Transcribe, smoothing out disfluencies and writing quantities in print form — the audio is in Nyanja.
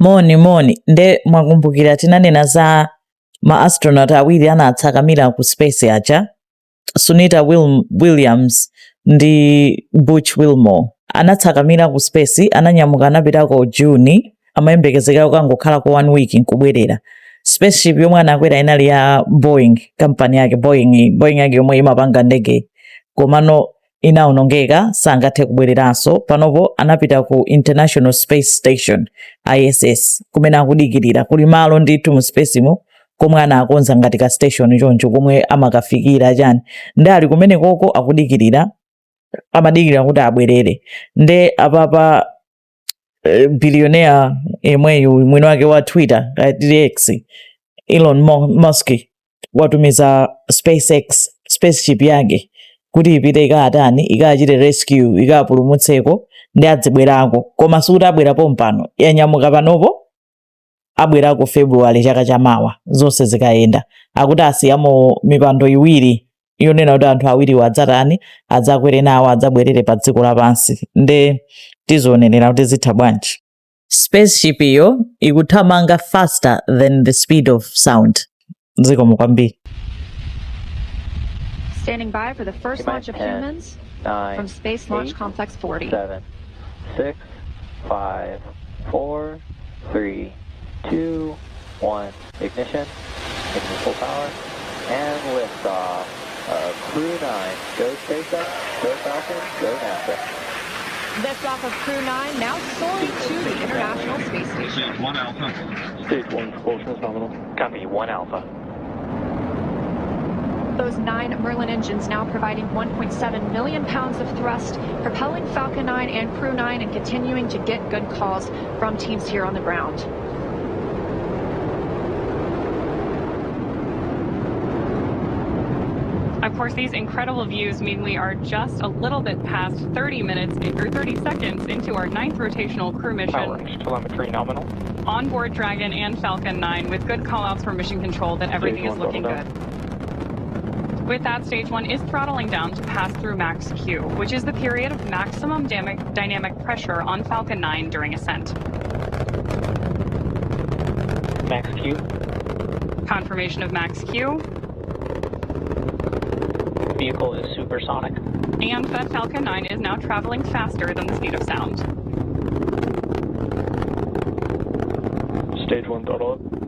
Moni moni, nde mwakumbukira tinanena za ma astronaut awiri anatsakamira ku space aja, Sunita Williams ndi Butch Wilmore. Anatsakamira ku space, ananyamuka anapitako June, amayembekezeka kukangokhalako 1 week nkubwerera. Spaceship yomwe anakwera inali ya Boeing, kampani yake Boeing, Boeing yake yomwe imapanga ndege, komano inaonongeka, sangathe kubwereranso. Panopo anapita ku International Space Station, ISS, kumene akudikirira. Kuli malo ndithu mu space mo komwe anakonza ngati ka station choncho komwe amakafikira chani, nde ali kumene koko akudikirira, amadikirira kuti abwerere. Nde apapa billionaire yemweyu mwini wake wa Twitter, X, Elon Musk, watumiza SpaceX spaceship yake kuti ipite ikatani, ikachite rescue, ikapulumutseko ndi adzibwerako. Koma sikuti abwera pompano, yanyamuka panopo, abwerako February chaka chamawa zonse zikayenda. Akuti asiyamo mipando iwiri yonena kuti anthu awiriwo adzatani, adzakwere nawo, adzabwerere pa dziko lapansi. Nde tizionenera kuti zitha bwanji. Spaceship iyo ikuthamanga faster than the speed of sound. Zikomo kwambiri. Standing by for the first launch of humans 9, from Space Launch 8, Complex 40. 7, 6, 5, 4, 3, 2, 1. Ignition, ignition full power, and liftoff. Crew 9, go SpaceX, go Falcon, go NASA. Liftoff of Crew 9 now soaring to the International Space Station. Stage 1 Alpha. Stage 1 propulsion is nominal. Copy, 1 Alpha. Those 9 Merlin engines now providing 1.7 million pounds of thrust, propelling Falcon 9 and Crew 9 and continuing to get good calls from teams here on the ground. Of course, these incredible views mean we are just a little bit past 30 minutes or 30 seconds into our 9th rotational crew mission. Power and telemetry nominal. On board Dragon and Falcon 9 with good callouts from mission control that everything Stage is 1 looking throttle good. With that, stage 1 is throttling down to pass through max Q, which is the period of maximum dynamic pressure on Falcon 9 during ascent. Max Q. Confirmation of max Q. Vehicle is supersonic. And that Falcon 9 is now traveling faster than the speed of sound. Stage 1 throttle up.